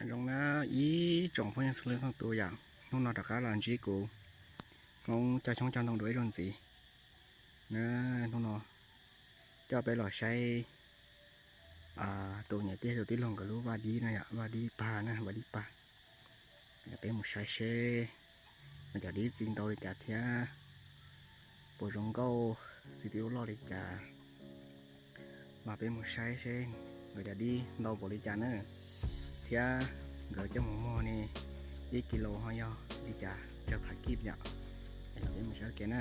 Zoo na ib tsoom phooj ywg txhua leej txhua tus yom, hnub no rov qab los ntsib kuv Hmoob coj xyoob coj ntoo dua ib zaug ntxiv na. Hnub no coj peb los saib tus niam tij tus tij laug nkawd lub vaj dib no yom, vaj dib pag na, vaj dib pag. Peb mus saib seb cov dib txi ntau li cas thiab puas zoo nkauj, txi twb loj li cas. Los peb mus saib seb nkawd cov dib ntau npaum li cas na, thiab nkawd coj mus muag ne ib kis lus ho yog li cas tsawg phav kij yom. Es los peb mus saib ua ke na.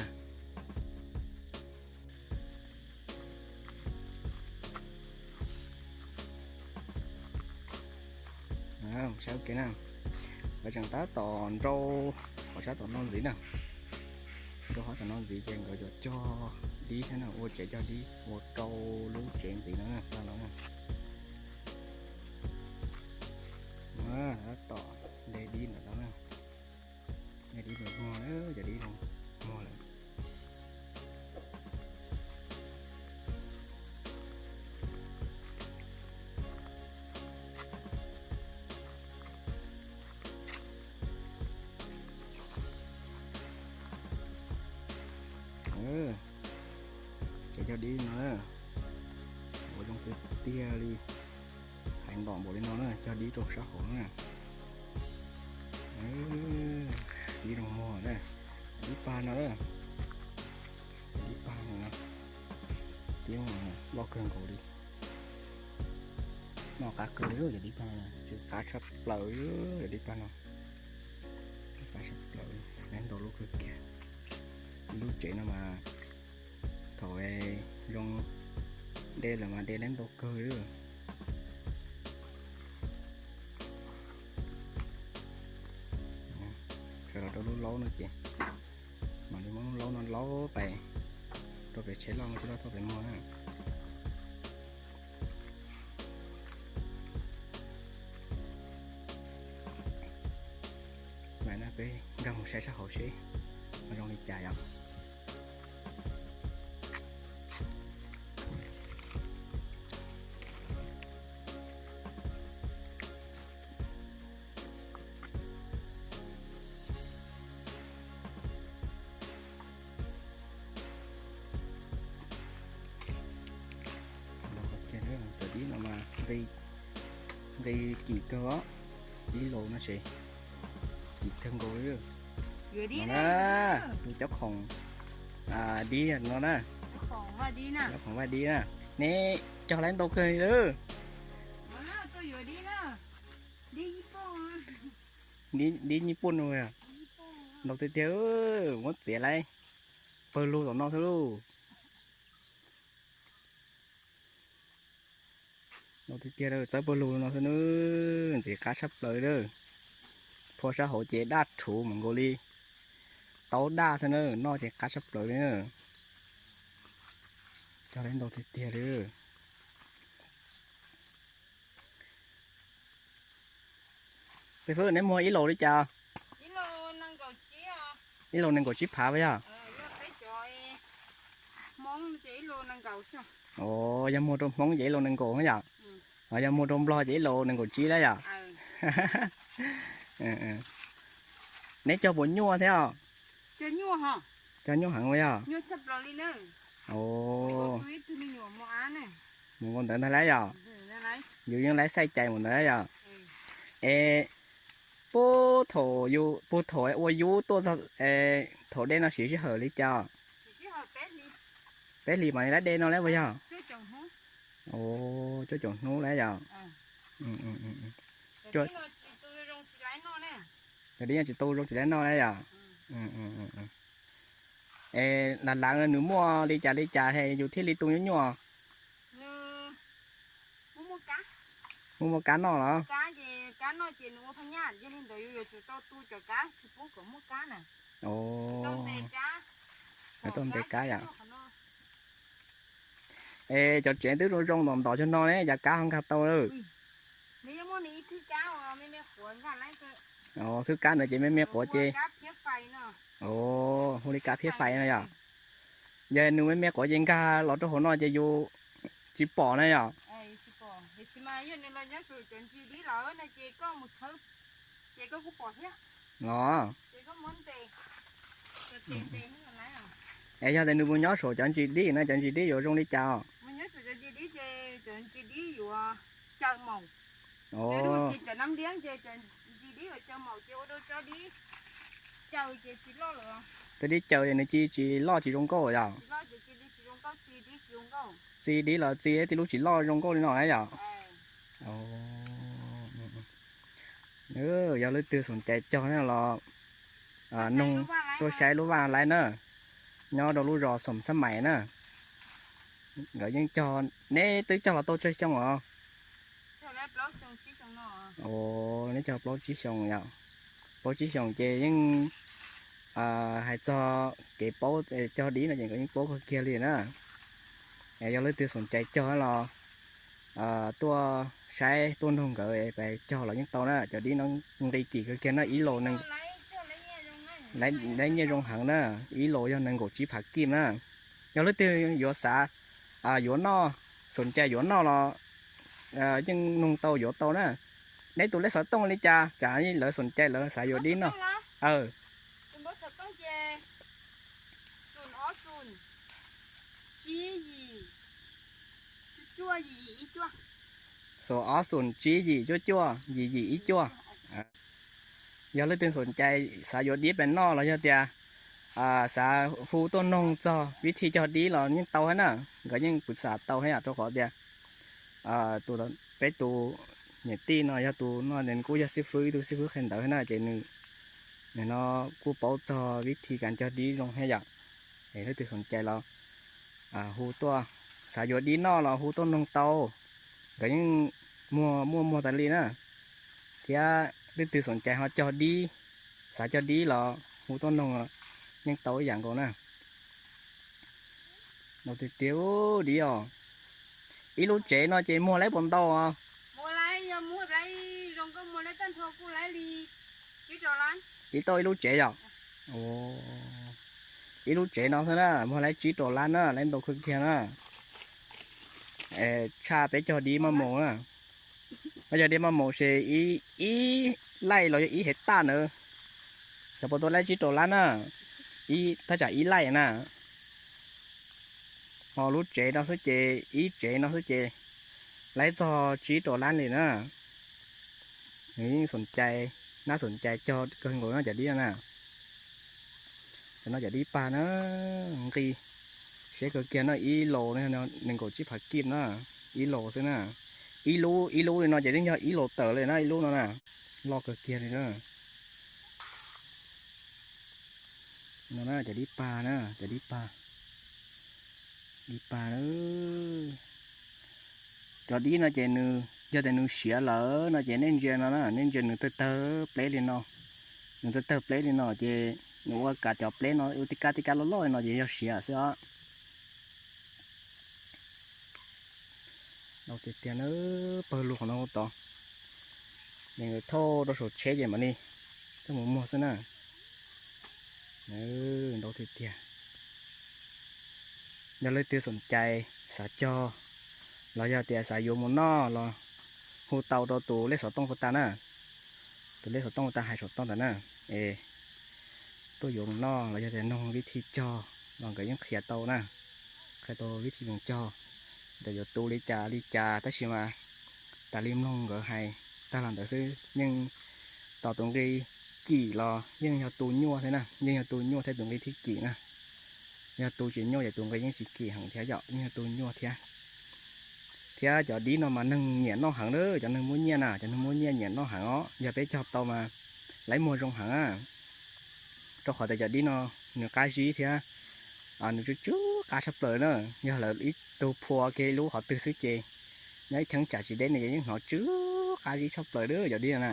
Saib ua ke na, lawv tseem tab tom nrau qhov sab tom no ntxiv na. Nrau qhov tom no ntxiv ces nkawd yuav cog dib thiab na, ua tsev cog dib ua rau lub tsev ntxiv no na, tag no na. Tab tom de dib ntawm no na. De dib ntawm muag, cov dib no muag lawm. Tsev cog dib no na, ua zoo tiag tiag li. Hais ntom npaum li no na, cog dib rau sab hauv na. Dib zoo muag na, dib pag no na. Dib pag no, dib loj kawg nkaus li. Noj qab kawg li, cov dib pag no tseem qab tshaj plaws, cov dib pag no qab tshaj plaws, neb ntau lub kawg kiag. Lub tsev no mas thaum zoo de lawm mas de neb ntau kawg li. Sawv los rau lub laub no ces mam li muab lub laub no laub pais rau pem tsheb loj, tsheb loj tuaj pem muag na. Lawm na, peb nkag mus saib sab hauv seb ho zoo li cas yom. Cov dib no mas nqi kim kawg os, dib laus no ces kim kawg nkaus li. No na, tus cov khoom dib no na, cov khoom vaj dib na, neb cog lawm ntau kawg li lawm. Dib nyij puj no, ntau tiag tiag, muab txiav lawm, pawg lug tom no xwb lauj. Ntau tiag tiag, txawb pawg lug no xwb na, ntxim qab tshaj plaws lawm. Phua sab hauv ces daj rhuv mus nkaus li taub daj xwb na, noj ces qab tshaj plaws li na. Cog lawm ntau tiag tiag li. Peb Fwb, neb muag ib laus li cas? Ib laus nees nkaum tsib phav puas yog? Os, yog muag rau Hmoob ces ib laus nees nkaum yom? Os, yog muag rau Nplog ces ib laus nees nkaum tsib lawm yom? Neb cog puas nyuaj thiab os? Cog nyuaj heev puas yog? Mus nkaus ntawd ntag lauj yom? Yus yeej laib xaij cais mus ntawd lauj yom? Es puag thaum, puag thaum ua yub tuaj txog thaum de no siv sij hawm li cas? Peb hlis mam li laib de no lauj puas yog? Os, cuaj caum hnub lauj yom? Cov dib no tsis tau zoo tsis laib noj lauj yom? Es lam lav nws muaj li cas li cas es yus thiaj li tu nyuaj nyuaj? Muaj muaj kab noj los? Tau ntes kab yom? Es cov tsev twb zoo zoo ntom ntom cog no ne, cas kab ho nkag tau lawm? Thwb kab no ces me me quav ces, hu li kab phiab fais no yom? Yog nws me me quav ces nkag los rau hauv no ces yus tsis pom na yom? Mas yog nws los nyob saum cov ntsis dib lawm no ces koj mus khawb, ces koj kuj pom thiab. Los, ces koj muab ntes, es yog tias nws mus nyob saum cov ntsis dib no, cov ntsis dib yuav zoo li cas? Mus nyob saum cov ntsis dib ces cov ntsis dib yuav caw maum. Ov, ces cov nab liab ces cov ntsis dib yuav caw maum ces ua rau tsob dib caw ces tsis loj lawm. Tsob dib caw ces nws cia tsis loj tsis zoo nkauj yom? Tsis loj ces cia li tsis zoo nkauj, txiv dib tsis zoo nkauj. Txiv dib los txiv tib lub tsis loj zoo nkauj li no na yom? Yog leej twg xoom cai cog no los noog tuaj saib lub vaj laib na, nyob rau lub zos Xoom Xab Mais na. Nkawd yeej cog, neb twb cog los tau tsawg xyoo os? Neb cog plaub tsib xyoo yom? Plaub tsib xyoo ces yeej, hais txog kev paub cog dib no ces nkawd yeej paub kawg kiag li na. Yog leej twg xoom cai cog los tuaj saib tuaj noog nkawd pais cog los yeej tau na. Cov dib no nqi kim kawg kiag na, ib los, lawv nyiaj zoo heev na, ib los yog nees nkaum tsib phav kij na. Yog leej twg yuav xav yuav noj, xoom cai yuav noj los yeej noog tau yuav tau na. Neb tus lej xov tooj li cas, tsam lawv xoom cai lawv xav yuav dib noj. Xoom ob xoom tsib yim cuaj cuaj yim yim ib cuaj. Yog leej twg xoom cai xav yuav dib pem noj los yog tias xav hu tuaj noog txog vib thij cog dib los yeej tau thiab na. Nkawd yeej pw xam tau thiab yom, rau qhov tias tus, peb tus niam tij no yog tus no nws kuj yog xib fwb, ib tug xib fwb qhia ntawv thiab na, ces nws no kuj paub txog vib thij kas cog dib zoo thiab yom. Es leej twg xoom cai los hu tuaj, xav yuav dib noj los hu tuaj noog tau. Nkawd yeej muag, muaj muag tas li na. Thiab leej twg xoom cai ho cog dib, xav cog dib los hu tuaj noog yeej tau ib yam nkaus na. Tiag tiag dib os. Ib lub tsev no ces muag laib puas ntau os? Ib tauj ib lub tsev yom? Ib lub tsev no xwb na muag laib tsib rau lab na, laib ntau kawg kiag na. Tshaj peb cog dib maj mus na. Peb cog dib maj mus ces ib laij los yog ib hev taj na, xyov puas tau laib tsib rau lab na, thaj tsam ib laij na. Ho lub tsev no xwb ces, ib tsev no xwb ces laib txog tsib rau lab li na. Nws yeej xoom cai, nab xoom cai cog kawg nkaus no cov dib no na. Cov no cov dib pag na, nqi siab kawg kiag no, ib los nees nkaum tsib phav kij na, ib los xwb na. Ib lub ib lub li no ces yeej yog ib los tawm li na, ib lub no na, loj kawg kiag li na. No na cov dib pag na, cov dib pag, dib pag na. Cov dib no ces nws, yog tias nws siav lawm no ces nej ntsia no na, nej ntsia nws tawg tawg pleb li no, nws tawg tawg pleb li no ces nws ua kav cov pleb no ua tib kab tib kab loj loj li no ces yog siav xwb os. Tiag tiag na, pawg lug qhov no tod, nws thauj rau saum tsheb ces mam li coj mus muag xwb na. Ntau tiag tiag. Yog leej twg xoom cai xav cog los yog tias xav yuav mus noj los hu tau rau tus lej xov tooj puag ta na. Tus lej xov tooj puag ta hais saum toj ntawd na. Es tuaj yuav mus noj los yog tias noog vib thij cog los nkawd yeej qhia tau na, qhia tau vib thij mus cog, tias yuav tu li cas li cas, tab sis mas tas li mloog nkawd hais tag los ntawd xwb, yeej tos tus nqi kim los yeej yog tu nyuaj thiab na, yeej yog tu nyuaj thiab tus nqi thij kim na. Yog tu tsis nyuaj ces tus nqi yeej tsis kim heev thiab yom, yeej yog tu nyuaj thiab. Thiab cov dib no mas neeg nyiam noj heev na, cov neeg muaj nyiaj na, cov neeg muaj nyiaj nyiam noj heev os. Yog peb cog tau mas laib muag zoo heev na, rau qhov tias cov dib no nws qab zib thiab nws tsw tsw qab tshaj plaws na. Yog lawv ib tug phua kiag ib lub qhov twg xwb ces nyob ib cheeb tsam tsis deb no ces yeej hnov tsw qab zib tshaj plaws na cov dib no na.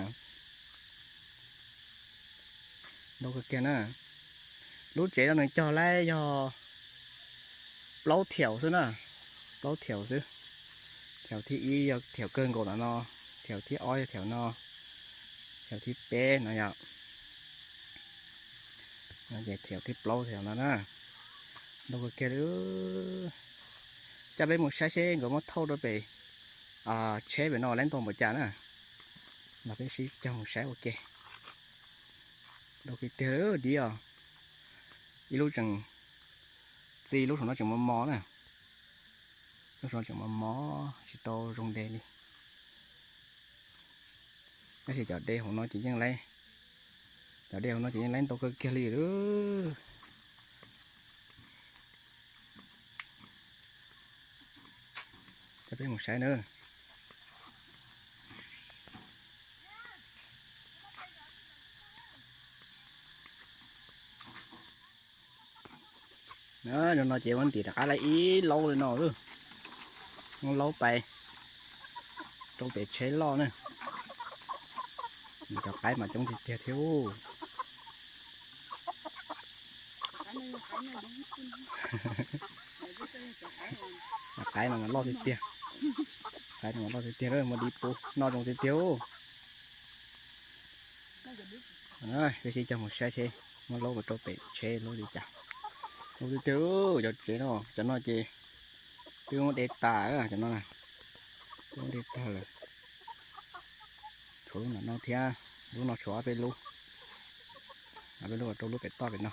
Ntau kawg kiag na. Lub tsev no nws cog laib yog plaub thiaum xwb na, plaub thiaum xwb. Thiaum thib ib yog thiaum kawg nkaus no no, thiaum thib ob yog thiaum no, thiaum thib peb no yom. Ces thiaum thib plaub thiaum no na. Ntau kawg kiag li. Coj peb mus saib seb nkawd muab thauj rau pem tsheb pem no lawv ntau npaum cas na. Los peb sib cog mus saib ua ke. Ntau tiag tiag dib os. Ib lub tseem txi, lub saum no tseem mos mos na. Lub saum no tseem mos mos tsis tau zoo de li. Tab sis cov de hauv no ces yeej, cov de hauv no ces yeej lawv ntau kawg kiag li lawm. Coj peb mus saib na. Zoo no ces muab ntim rov qab lawm ib laub li no. Muab laub pais rau pem tsheb loj na. Cov qaib mas coob tiag tiag thiab. Cov qaib no mas loj tiag tiag. Qaib no mas loj tiag tiag, muaj dib pub noj zoo tiag tiag. Peb sib cog mus saib seb muab laub rau pem tsheb lub li cas. Zoo tiag tiag. Cov tsev no, cov no ces twb muab de tas, cov no twb muab de tag lawm. Tshuav lub no thiab, lub no tshuav ob peb lub, ob peb lub rau lub pem toj pem no.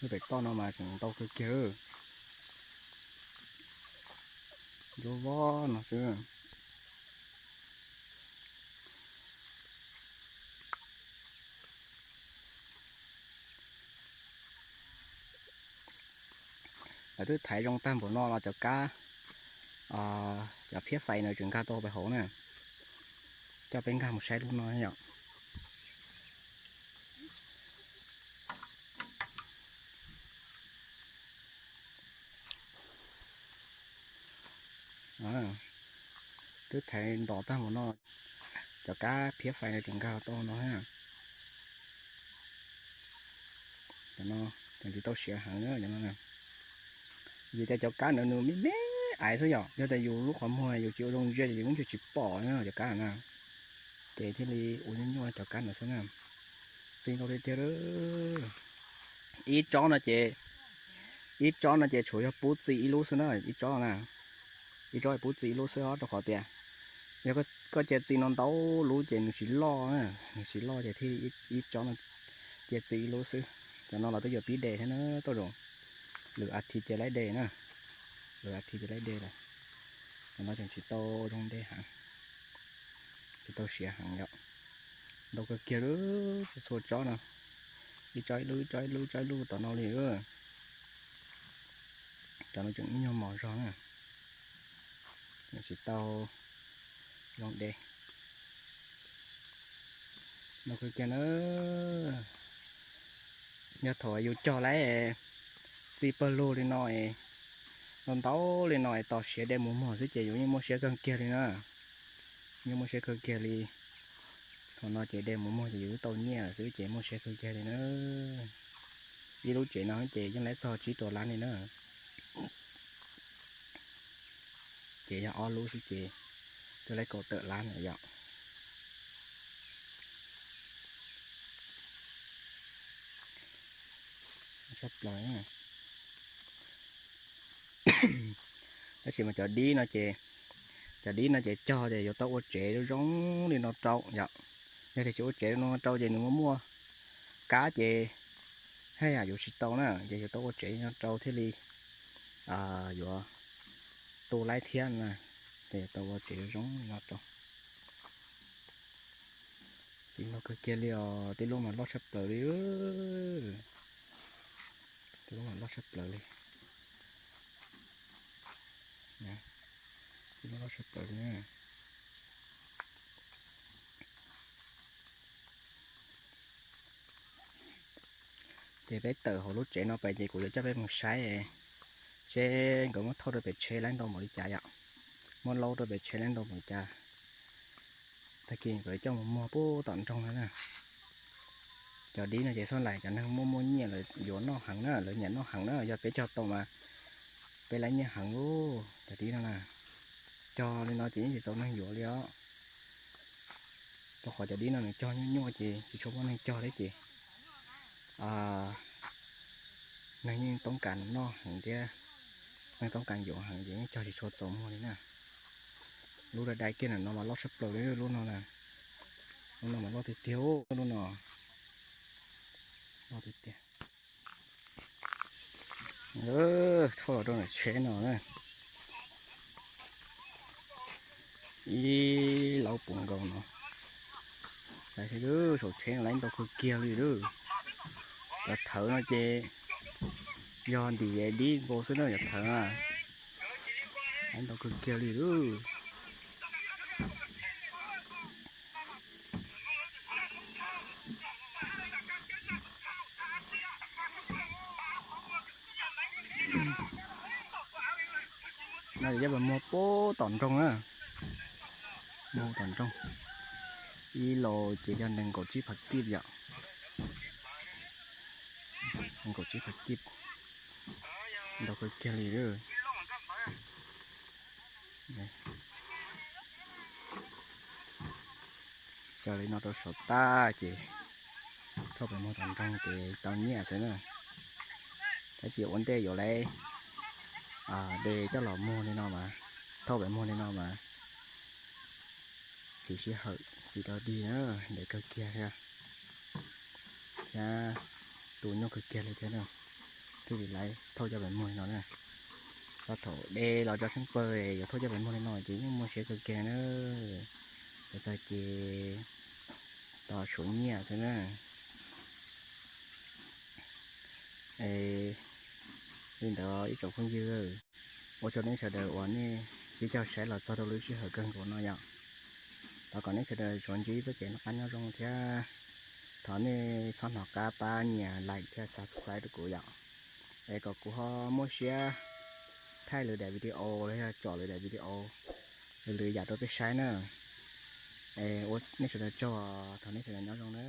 Lub pem toj no mas tseem ntau kawg kiag. Ncuav voj no xwb. Lawv twb thaiv zoo tag npaum no los cov kab, cov phiab fais no tseem nkag tau pem hauv na. Coj peb nkag mus saib lub no yom. Twb thaiv ntos tag npaum no, cov kab phiab fais no tseem nkag tau no. Cov no tseem tsis tau siav heev no. Vim tias cov kab ntawd nws me me aiv xwb yom, yog tias yus lub qhov muag yus tsis ua zoo ntsia ces yus yeej tsis pom cov kab na. Ces thiaj li ua nyuaj nyuaj cov kab ntawd xwb na. Txi ntau tiag tiag. Ib tsob no ces, ib tsob no ces tshuav yog pub txi ib lub xwb na, ib tsob na. Ib tsob pub txi ib lub xwb os, rau qhov tias yog koj cia txi no ntau lub ces nws tsis loj, nws tsis loj ces thiaj ib tsob no cia txi ib lub xwb. Cov no los twb yuav pib de thiab na, tau zoo. Lwm as thiv ces laib de na, lwm as thiv ces laib de lawm. Cov no tseem tsis tau zoo de heev, tsis tau siav heev yom. Ntau kawg kiag lub txhua tsob no, ib tsob ib lub, ib tsob ib lub, ib tsob ib lub tom no li. Cov no tseem ib nyuag mos zog na, tseem tsis tau zoo de. Ntau kawg kiag na. Yog thaum yus cog lawm txi pawg lug li no, ntau ntau li no es tos siav de mus muag xwb ces yus yeej muaj siab kawg kiag li na. Yeej muaj siab kawg kiag li. Thaum no ces de mus muag ces yus twb tau nyiaj lawm xwb ces muaj siab kawg kiag li na. Ib lub tsev no ces yeej laib txog tsib rau lab li na. Ces yog ob lub xwb ces twb laib kaum tawm lab na yom. Tab sis mas cov dib no ces, cov dib no ces cog ces yuav tau ua tsev zoo zoo li no rau yom. Yog tias tsis ua tsev zoo no rau ces nws muaj muaj kab ces haj yam yuav tsis tau na, ces yuav tau ua tsev no rau thiaj li yuav tu laib thiab na. Ces yuav tau ua tsev zoo zoo li no rau. Txiv no kawg kiag li os, tib lub mas loj tshaj plaws li. Tib lub mas loj tshaj plaws li. Tib lub loj tshaj plaws li. Ces peb tawm hauv lub tsev no pais ces kuv yuav coj peb mus saib seb nkawd muab thauj rau pem tsheb laib ntau npaum li cas yom. Muab laub rau pem tsheb laib ntau npaum li cas. Tag kis nkawd coj mus muag pub tom nroog no na. Cov dib no ces xab lais cov neeg muaj muaj nyiaj lawv yuav noj heev na, lawv nyiam noj heev na, yog peb cog tau mas peb laib nyiaj heev lauj. Cov dib no na, cog li no ces yeej tsis txaus neeg yuav li os. Rau qhov cov dib no nws cog nyuaj nyuaj ces tsis tshua muaj neeg cog thiab ces neeg yeej toob kas noj heev thiab. Toob kas yuam heev ces yeej cog tsis tshua txaus muag li na. Lub dai dai kiag no mas loj tshaj plaws li lub no na. Lub no mas loj tiag tiag, lub no loj tiag tiag. Thauj los rau nram tsheb no na. Ib laub puv nkaus no. Xaiv thiab, saum tsheb no laiv ntau kawg kiag li lawm. Cov thawv no ces yog ntim dib nkaus xwb na, cov thawv na. Laiv ntau kawg kiag li lawm. No yog cov pes muag puag tom nroog na. Muag tom nroog. Ib laus ces yog nees nkaum tsib phav kib yom. Nees nkaum tsib phav kib. Ntau kawg kiag li lawm. Tso li no rau saum tag ces thauj pes muag tom nroog ces tau nyiaj xwb na. Tab sis ua ntej yuav laiv de coj los muag li no mas, thauj pes muag li no mas siv sij hawm tsis tau dig na, ntev kawg kiag thiab, thiab tu nyuaj kawg kiag li thiab na, thiaj li laiv thauj coj pes muag li no na. Txog thaum de los tso tsheej pawg yuav thauj coj pes muag li no ces yeej muaj siab kawg kiag na. Yuav txog ces tau suav nyiaj xwb na. Es li ntawd ib tsoom phooj ywg, ua tsaug nej sawv daws uas nej sib cog saib los txog rau lub sij hawm kawg nkaus no yom. Thov kom nej sawv daws tsuav ntsib txoj kev noj qab nyob zoo thiab thov nej txhob hnov qab pab nias like thiab subscribe rau kuv yom, es kom kuv ho muaj siab thaij lwm daim video los yog tsom lwm daim video lwm yam rau peb saib na. Es ua nej sawv daws tsaug, thov nej sawv daws nyob zoo na.